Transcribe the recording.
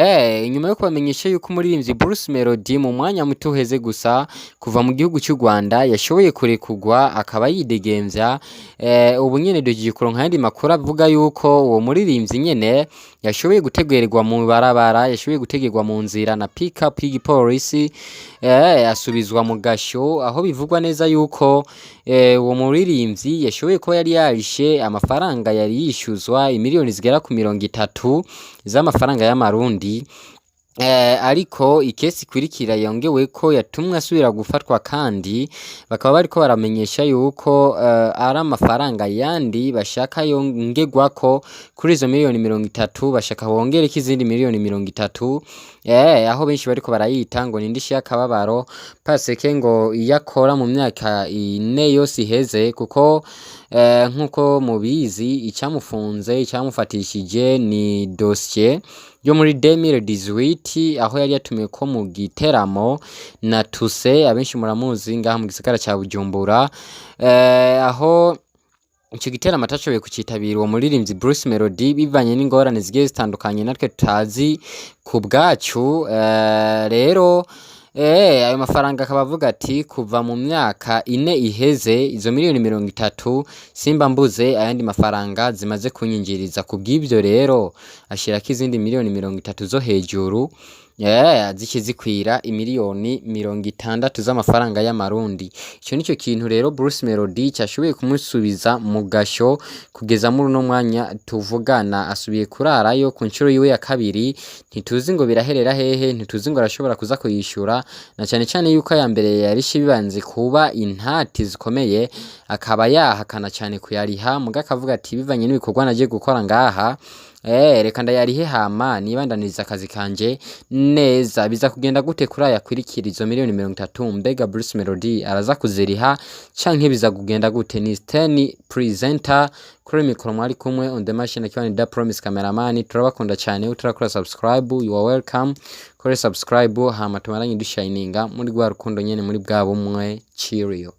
Inyuma yo kubamenyesha yuko umuririmbyi Bruce Melody mu mwanya muto uheze gusa kuva mu gihugu cy'u Rwanda yashoboye kurekurwa akaba yidegemvya, ubu nyene duhejeje kuronka ayandi makuru avuga yuko uwo muririmbyi nyene yashoboye gutegerwa mu barabara, yashoboye gutegerwa mu nzira na pick-up y'igipolisi, asubizwa mu gasho, aho bivugwa neza yuko uwo muririmbyi yashoboye kuba yari yarishe amafaranga yari yishuzwa imiliyoni zigera ku 30 z'amafaranga y'amarundi, ariko ikesi ikurikira yongeweko yatumwe asubira gufatwa, kandi bakaba bariko baramenyesha yuko ari amafaranga yandi bashaka yongerwako kuri izo miliyoni 30, bashaka bongereko izindi miliyoni 30, aho benshi bariko barayita ngo ni indishi y'akababaro, parce que ngo iyo akora mu myaka 4 yose iheze, kuko nkuko mubizi icamufunze, icamufatishije ni dossier yo muri 2018, aho yari yatumiweko mu giteramo na Tuse, abenshi muramuzi ngaha mu gisagara ca Bujumbura, aho ico giteramo atashoboye kucitabira uwo muririmbyi Bruce Melody bivanye n'ingorane zigiye zitandukanye natwe tutazi ku bwacu. Rero ayo mafaranga akaba avuga ati kuva mu myaka 4 iheze izo miliyoni 30 simba mbuze ayandi mafaranga zimaze kunyinjiriza, kubw'ivyo rero ashirako izindi miliyoni 30 zo hejuru, zice zikwira imiliyoni 60 z'amafaranga y'amarundi. Ico nico kintu rero Bruce Melody cashoboye kumusubiza mu gasho kugeza muri uno mwanya tuvugana, asubiye kurarayo ku nshuro yiwe ya kabiri. Ntituzi ngo biraherera hehe, ntituzi ngo arashobora kuza kuyishura, na cane cane yuko aya mbere yarishe bibanze kuba intati zikomeye, akaba yahakana cane kuyariha, muga akavuga ati bivanye n'ibikorwa naje gukora ngaha, reka ndayarihe hama nibandaniriza akazi kanje neza. Biza kugenda gute kuri aya akurikira izo miliyoni 30? Mbega Bruce Melody araza kuziriha canke biza kugenda gute? Ni Steny presenter kuri mikoro, mwari kumwe on the machine akiwa ni Da Promise cameraman. Turabakunda cyane. Utarakora subscribe, you are welcome, kore subscribe hama tumaranye dushininga muri rwa rukundo nyene, muri bwa bumwe. Cheerio.